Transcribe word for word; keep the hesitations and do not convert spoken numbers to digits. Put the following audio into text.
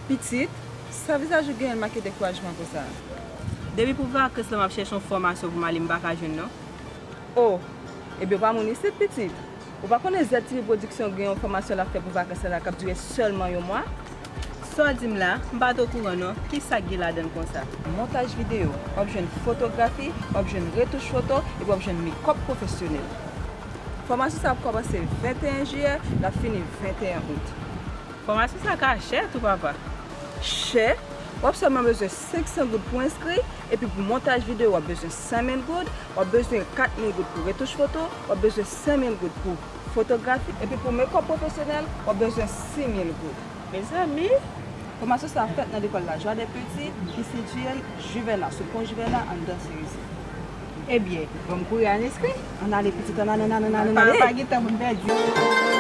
Pitit, sa vizaj ou genyen make dekourajman konsa? Depi pou vakans la m ap chèche yon fòmasyon pou m ale, m pa ka jwenn non. O, ebyen w pa moun isit, pitit. Ou pa konnen Z T V Production gen yon fòmasyon l ap fè pou vakans la k ap dire sèlman yon mwa? Sa w di m la, m pa t okouran non. Kisa k gen ladan l konsa? Montaj videyo, w ap jwenn fotografi, w ap jwenn retouch foto, epi w ap jwenn mekòp pwofesyonèl. Fòmasyon sa ap kòmanse venteyen jiyè, l ap fini venteyen out. Fòmasyon sa ka chè tou papa. Chè, w ap sèlman bezwen senk san goud pou enskri, epi pou montaj videyo w ap bezwen senk mil goud, w ap bezwen kat mil goud pou retouch foto, w ap bezwen senk mil goud pou fotografi, epi pou mekòp pwofesyonèl, w ap bezwen sis mil goud. Mezanmi, Fòmasyon sa ap fèt nan lekòl La Joie des Petits, ki sitiye Juvena, sou pon Juvena, anndan Cerisier. Ebyen, ban m kouri al enskri. Ann ale, pitit, ann ale, ann ale, ann ale. Pa gen tan pou n pèdi.